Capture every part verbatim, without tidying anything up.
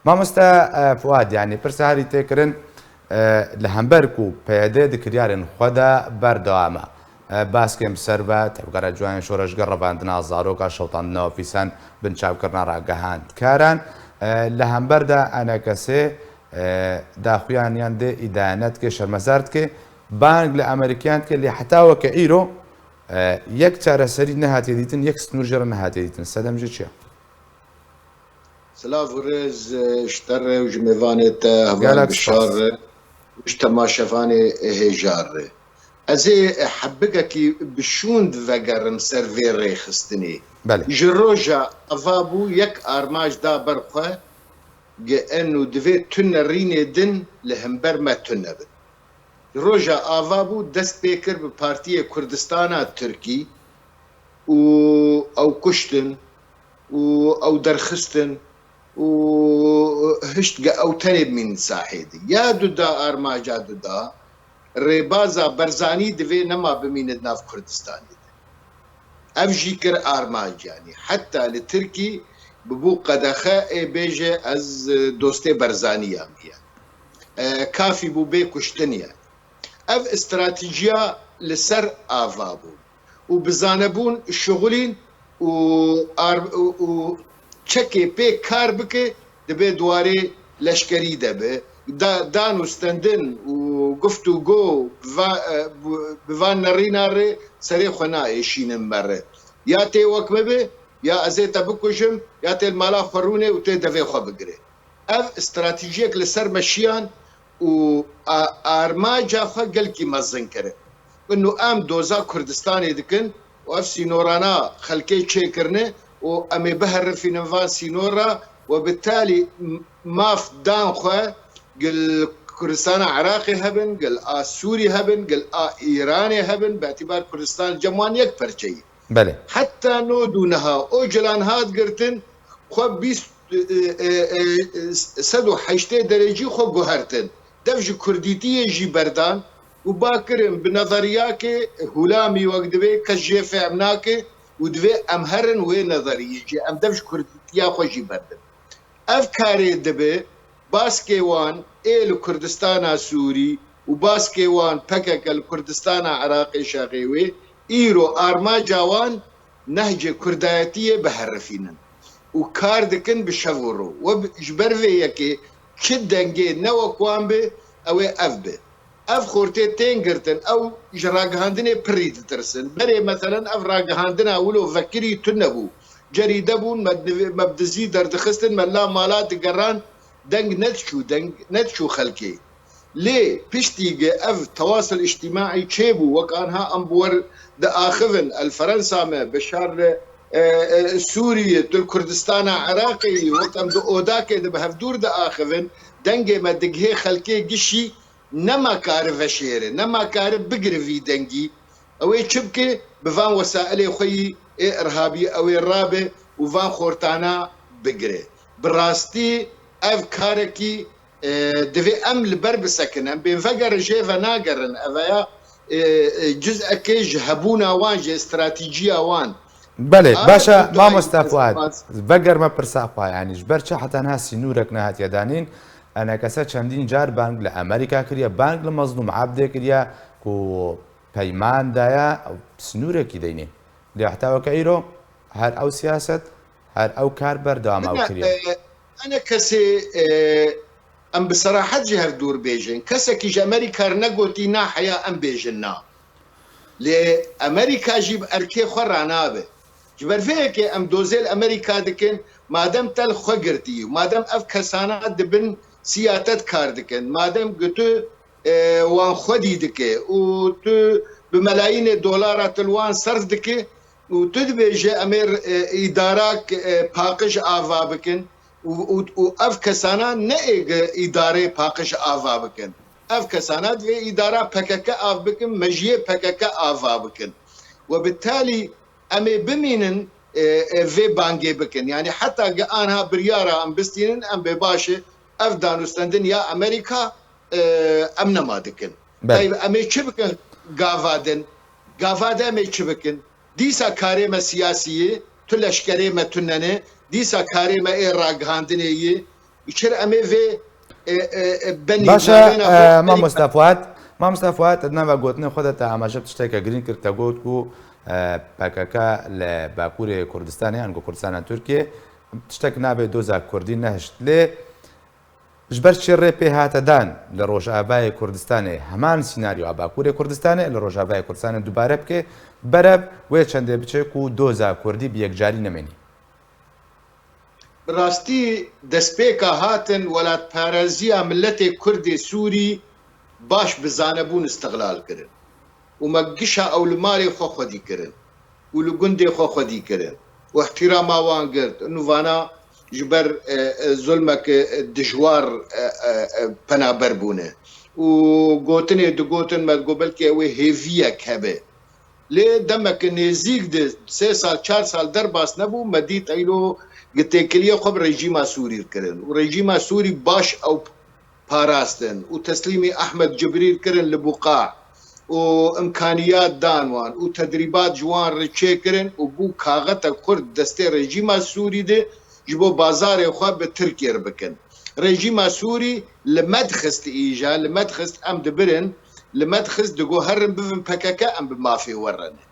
Mamoste, e, Fuad, yanî pirsa herî tê kirin, e, li hember ku P Y D di kiryarên xwe de berdewam e. E, baskên bi ser ve tevgera civakê şoreşger revandina zaroka şewitandina ofîsan binçavkirina ragihandkaran. E, li hember de E N K S, e, daxuyaniyan dê îdane dike, şermezar dike, bang li Amerîkiyan dike, lê heta weke îro, e, yek çareserî nehatiye dîtin, yek sinûr jê re nehatiye dîtin. Sedem jê çi ye? Silav û rêz, e, ji te re û ji mêvanê te, heval Gelek Bişar spas. Re û ji temaşevanê hêja re. Ez ê, e, hebigekî bi şûnd vegerim ser vê rêxistinê. Belê. Ji roja ava bû yek armac da ber xwe, GN û divê tu nerînê din li hember me tune bin. Ji roja ava bû dest pê kir bi Partiyê Kurdistana Tirkî û ew kuştin û ew derxistin û hişt ge ew tenê bimînin sahê de. Ya duda armaca duda, rêbaza Barzanî divê nema bimîne di nav Kurdistanê de. Ev jî kir armanc, yanî heta li Tirkî bibû qedexe ê bêje ez, e, dostê Barzanî ya me ye. E, kafî bû bê kuştin ye. Ev stratejiya li ser ava bûn û bi zanebûn şixulîn û ar-, û, û çekê pê kar bike, dibe di warê leşkerî de be. Da-, dan û stendin û guftûgo bi va-, e, bi, bi van nerîna re serê xwe naêşînin me re. Ya tê wek me be, ya ez ê te bikujim, ya tê li mala xwe rûnê û tê devê xwe bigire. Ev stratejiyek li ser me şiyan û a-, armaca xwe gelkî mezin kirin. Ino em doza Kurdistanê dikin û ev sînorana xelkê çêkirine û em ê biherifînin van sînora û bi talî m-, maf dan xwe gil Kurdistana Iraqê hebin, gil a Sûrî hebin, gil a Îranê hebin, bi etîbar Kurdistan cem wan yek perçeyî. Belê. Heta nod û niha Ocalan hat girtin, xwe bîst, e, e, e, sed û heştê derecî xwe guhertin. Dev ji kurdîtiyê jî berdan û ba kirin bi nezeriyakê hulamî wek divê kes jê fehm nake û divê em herin wê nezeriyê jî. Em dev ji kurdîtiya xwe jî berdin. Ev karê dibe baskê wan ê li Kurdistana Sûrî û baskê wan P K K li Kurdistana Iraqê şexê wê, îro armaca wan nehcê kurdayetiyê biherifînin û kar dikin bi şev û rû. We bi, ji ber vê yekê çi dengê ne wek wan be, ew ê ev be. Ev xortê tên girtin, ew ji ragihandinê pirî ditirsin. Berê meselen ev ragihandina wilo vekirî tune bû. Cerîde bûn, me div-, me bi dizî derdixistin, me la mala digeran, deng nediçû, deng nediçû xelkê. Lê piştî ge ev tewasil îctîmaî çêbû, wek anha em bi wer diaxivin, el Ferensa me, Beşar li, e, e, Sûriyê, tu li Kurdistana Iraqê yî, wek em di odakê de bi hevdûr diaxivin, dengê me digihê xelkê gişî, nema kari veşêre, nema kari bigire vî dengî. Ew ê çi bike? Bi van wesailê xwe yî ê irhabî ew ê rabe û van xortana bigire. Bi rastî ev karekî, e, divê em li ber bisekin. Em bên vegerin jê venagerin. Eveya, e, e, cizekê ji hebûna wan, ji stratejiya wan. Belê, baş e, mamoste Fuad. Vegerme pirsa xwe, yanî ji ber çi heta niha sînorek nehatiye danîn? E N K S çendîn car bang li Amerîka kiriye, bang li Mezlûm Ebdê kiriye ku peyman daye sînorekî deynê. Lê heta weke îro her ew siyaset, her ew kar berdewam ew kiriye. E, E N K S, e, em bi serahet ji hev dûr bêjin. Kesekî ji Amerîka re negotî na heya em bêjin na. Lê Amerîka jî bi erkê xwe ranabe. Ji ber vê yekê em dozê li Amerîka dikin, madem te li xwe girtî, madem ev kesana di bin siya te de kar dikin, madem ku tu, e, wan xwedî dike û tu bi melayînê dolara tu li wan serf dike û tu dibêje em ê, e, îdarak, e, paqij ava bikin, û, û, û ev kesana ne ê ge îdareyê paqij ava bikin. Ev kesana divê îdara P K K av bikin, mejiyê P K K ava bikin. We bi talî em ê bimînin, e, e, vê bangê bikin. Yanî heta ge anha biryara em bistînin, em bê baş e, ev danûstendin ya Amerîka, e, em nema dikin. Belê. Tayyib, em ê çi bikin gava din? Gava de em ê çi bikin? Dîsa karê me siyasî yê, tu leşkerê me tune ne, dîsa karê me ê ragihandinê yê, Û çir em ê vê, e, e, e, benî Baş e, navêna xwe e, benî Mamoste Fuat. Mamoste Fuat, di nava gotinê xwe de te amaje bi tişteke girîng kir, te got ku, e, P K K li Bakurê Kurdistanê, ango Kurdistana Tirkiyê, tiştek navê doza Kurdî nehişt. Lê ji ber çi rê pê hate dan li Rojavayê Kurdistanê heman sînaryoya Bakurê Kurdistanê li Rojavayê Kurdistanê dubare bike, berev wê çendê biçe ku doza Kurdî bi yekcarî nemênî? Bi rastî destpêka hatin welatpareziya miletê Kurdê Sûrî baş bi zanebûn istiqlal kirin û me gişa ew li malê xwe xwedî kirin û li gundê xwe xwedî kirin û ihtirama wan girt. Nû vana ji ber, e, e, zulmek, e, dijwar, e, e, e, penaber bûne û gotinê digotin me digot belkî ew ê hêviyek hebe. Lê demeke nêzîk de sê sal, çar sal derbas nebû, me dît îro gi têkiliyê xwe bi rejîma Sûrî kirin û rejîma Sûrî baş ew parastin û teslîmî Ehmed Cibrîl kirin li Buqa û imkaniyat dan wan û tedrîbat ji wan re çêkirin û bû kaxetek xurt destê rejîma Sûrî de ji bo bazarê xwe bi Tirkiyê re bikin. Rejîma Sûrî li me dixist îja, li me dixist em dibirin, li me dixist digo herin bivin P K K em bi mafê we re ne.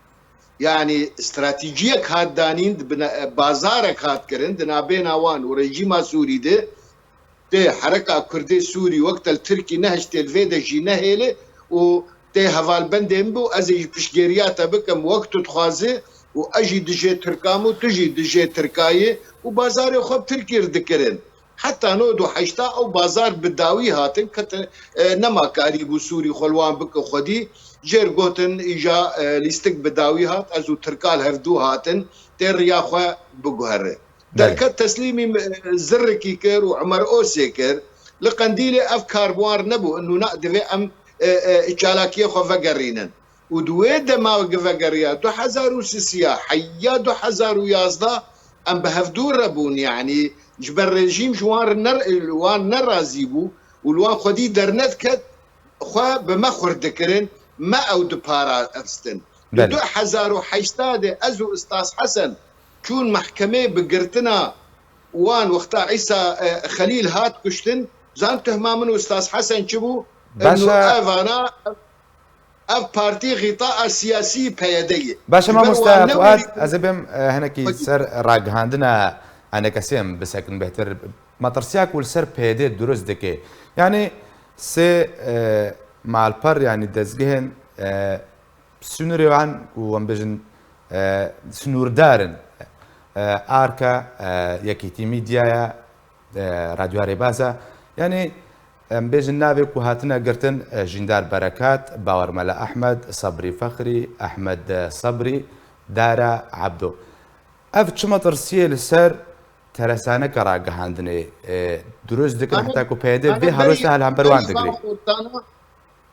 Yanî stratejiyek hat danîn, di bine-, bazarek hat kirin di nabêna wan û rejîma Sûrî de. Tê hereka Kurdê Sûrî wek te li Tirkî nehiştê li vê de jî nehêle û tê hevalbendê min bû, ez ê jî piştgêriya te bikim wek tu dixwazî û ez jî dijê Tirka me û tu jî dijê Tirka yî û bazarê xwe bi Tirkî re dikirin. Heta nod û heşta ew bazar bi dawî hatin, ketin, e, nema karîbû Sûrî xwe li wan bike xwedî. Jêr gotin, îja, e, lîstik bi dawî hat, ez û Tirka li hevdû hatin, tê riya xwe biguhere. Derket teslîmî, e, zirrikî kir û Umer Osê kir. Li Qendîlê ev kar bi wan re nebû, nûna divê em, e, e, çalakiyê xwe vegerînin. Û di wê dema gi vegeriya du hezar û sisiya, heya du hezar û yazdeh em bi hevdû re bûn, yanî ji ber rejîm ji wan re ne, wan nerazî bû û li wan xwedî dernediket, xwe bi me xurt dikirin, me ew diparastin. Li Belê. du hezar û heşta de ez û Ustaz Hesen çûn mehkemê bi girtina wan wexta Îsa, e, Xelîl hat kuştin, zan tuhma min û Ustaz Hesen çi bû? Baş e. Eno evana ev partî xîtaa siyasî P Y D ye. Baş e, Ji ber mamoste wan ne Fuat, wêrî- ez ê bêm, e, hinekî Peki. ser ragihandina enekesê em bisekin bêhtir. Metirsiyek ku li ser P Y D dirust dike. Yanî sê, e, malper, yanî dezgehên, e, sînorê wan ku em bêjin, e, sînordar in. E, Arka, e, Yekîtî Medyaya, e, Radyoya Rêbaza. Yanî em bêjin navê ku hatine girtin, e, Jîndar Berekat, Bawer Mela Ehmed, Sabrî Fexrî, Ehmed, e, Sabrî, Dara Ebdo. Ev çi metirsiyê li ser teresaneke ragihandinê, e, dirust dikin, Ana, heta ku P Y D ana vê berî, halwêsta li hember wan berî digre? Van xortana,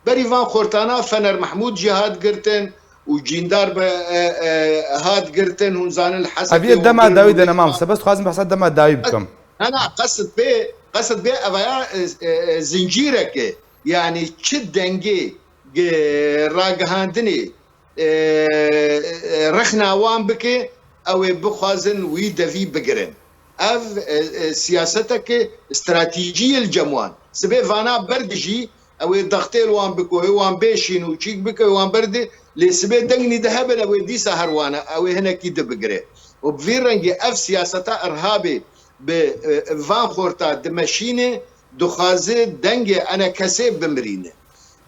berî van xortana Fener Mehmûd jî hat girtin û Cîndar be, e, e, hat girtin, hûn zanin li Hesepê Ev yê û dema Girn dawî û de ne, Lêşan. Mamoste, bes dixwazim behsa dema dawî bikim. Na, na, qesid bê, qesid bê evaya, e, e, e, zincîreke, yanî çi dengê, e, ragihandinê, e, e, rexna wan bike, ew ê bixwazin wî devî bigirin. Ev, e, e, siyaseteke stratejî ye li cem wan. Sibê vana berdijî, ew ê dextê li wan bike, ê wan bêşîn û çîk bike, ê wan berde, lê sibê deng nî de hebin, ew ê dîsa her wane, ew ê hinekî di bigire. Û bi vî rengî ev siyaseta irhabê bi, e, van xorta dimeşîne, dixwaze dengê enekesê bimirîne.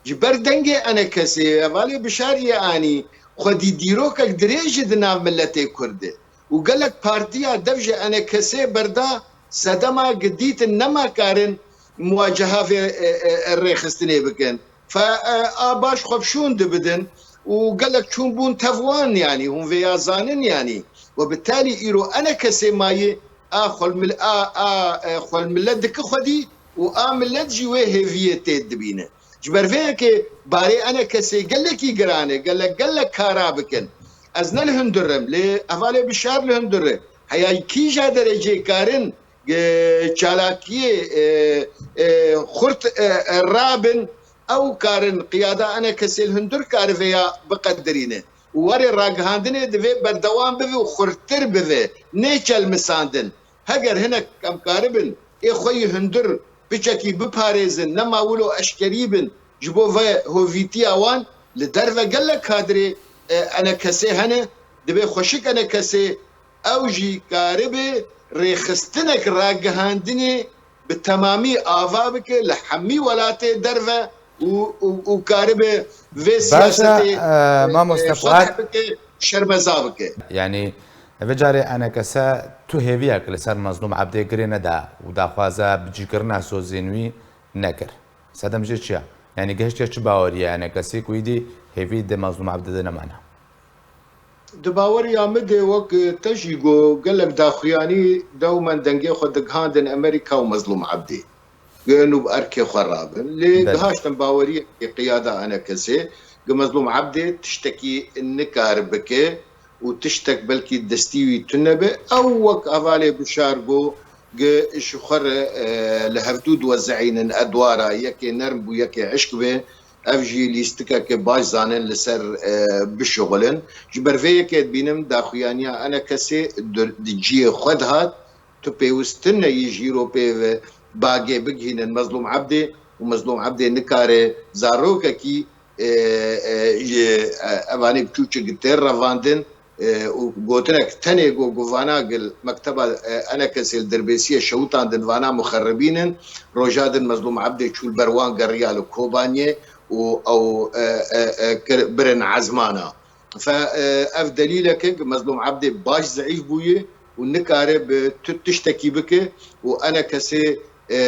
Ji ber dengê enekesê, hevalê Bişar yê anî, xwedî dîrokek dirêj e di nav miletê Kurd de. Û gelek partiya dev ji enekesê berda sedema gi dîtin nema karin muwaceha vê, e, e, e, rêxistinê bikin. Fe, e, a baş xwe bi şûn dibidin û gelek çûn bûn tev wan, yanî hûn vê ya zanin, yanî we bi talî îro enekesê mayî a xwelmil-, a, a, e, xwelmile dike xwedî û a milet jî wê hêviyê tê dibîne. Ji ber vê yekê barê enekesê gelekî giran e, gelek, gelek kara bikin. Ez ne li hundir im, lê hevalê Bişar li hundir e. Heya kîja derecê karin, e, çalakiyê, e, e, xurt, e, e, rabin, ew karin qiyada enekesê li hundir karive ya biqedirîne. Û warê ragihandinê divê berdewam bibe û xurttir bibe, nê çelmisandin. Heger hinek em karibin ê xwe yî hundir piçekî biparêzin, nema wilo eşkerî bin ji bo ve hovîtiya wan, li derve gelek kadrê, e, enekesê hene, dibê xweşik enekesê ew jî karibe rêxistinek ragihandinê bi temamî ava bike li hemî welatê derve û, û, û karibe vê Baş e, siyasetê, e, e, mamoste e, Fuat. Fetih bike, şermeza bike. Yanî, vê carê enekese tu hêviyek li ser Mezlûm Ebdê girê neda û daxwaza bicîkirina sozên wî nekir. Sedem jê çi ya? Yanî gihiştiye çi baweriyê enekesê ku îdî hêvî di Mezlûm Ebdê de nemane? Di baweriya min de wek te jî got, gelek daxuyanî dewmen dengê xwe digihandin Amerîka û Mezlûm Ebdê. Got nû bi erkê xwe rabin. Lê Belê. Gihaştin baweriyekê qiyada enekesê, gi Mezlûm Ebdê tiştekî nikare bike û tiştek belkî destî wî tune be. Ew wek hevalê Bişar got, gi ji xwe re, e, li hevdû diwezînin edwara, yekê nerm bû, yekê hişk be. Ev jî lîstikeke baş zanin li ser, e, bişuxulin. Ji ber vê yekê dibînim daxuyaniya enekesê di, di cihê xwe dihat. Tu pêwist tune yî ji Ewropê ve bagê bigihînin Mezlûm Ebdê û Mezlûm Ebdê nikare zarokekî, e, e, ji, e, evanê biçûçik tê revandin, e, û gotinek tenê got, got vana gil mekteba, e, enekesê li Dirbêsiyê şewitandin, vana muxerribîn in, roja din Mezlûm Ebdê çû li ber wan geriya li Kobaniyê û ew, e, e, e, kir, birin ezmana. Fe, e, ev delîleke ku Mezlûm Ebdê baş zeîf bûye û nikare bi tu tiştekî bike û enekesê, e,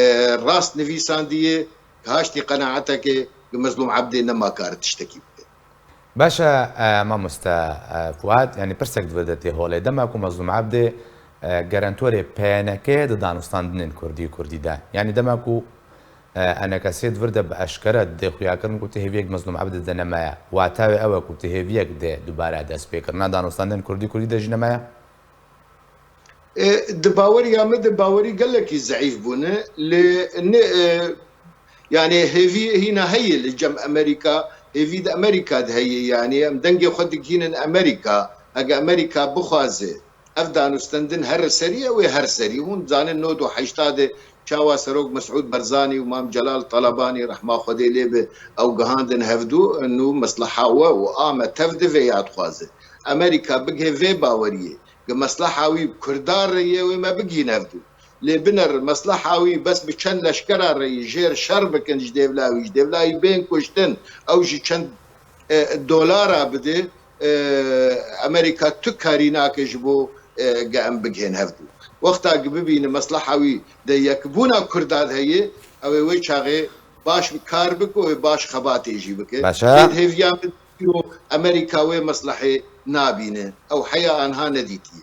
rast nivîsandiye, haştî qenaeteke ku Mezlûm Ebdê nema kare tiştekî bike. Baş e, e, mamoste, e, Fuat, yanî pirsek di vir de tê holê. Dema ku Mezlûm Ebdê, e, gerentorê P N K di danûstandinên Kurdî Kurdî de. Yanî dema ku, e, enekesê di vir de bi eşkere dê xuyakirin ku tu hêviyek Mezlûm Ebdê de nemaye. Wata wê ew e ku tu hêviyek dê dubare destpêkirina danûstandinên Kurdî Kurdî de jî nemaye? E, di baweriya min de bawerî gelekî zeîf bûne. Lê ne, e, yanî hêvî hîna heye li cem Amerîka, hêvî di Amerîka de heye. Yanî em dengê xwe digihînin Amerîka. Heke Amerîka bixwaze ev danûstendin here serî, ew ê here serî. Hûn dizanin nod û heşta de çawa Serok Mesûd Barzanî û Mam Celal Talabanî, rehma Xwedê lê be, ew gihandin hevdû, nû mesleha we û a me tev de vê ya dixwaze. Amerîka bigihê vê baweriyê. Gi mesleha wî bi Kurda re ye, wê me bigihîn hevdû. Lê biner mesleha wî bes bi çend leşkera re yî jêr şer bikin ji dêvla wî, ji dêvla wî bên kuştin, ew jî çend, e, dolara bide, e, Amerîka tu karî nake ji bo, e, gi em bigihên hevdû. Wexta gi bibîne mesleha wî de yekbûna Kurda de heye, ew ê wê çaxê baş kar bike û wê baş xebatê jî bike. Baş e. Lê di hêviya min îro Amerîka wê meslehê nabîne. Ew heya anha nedîtiye.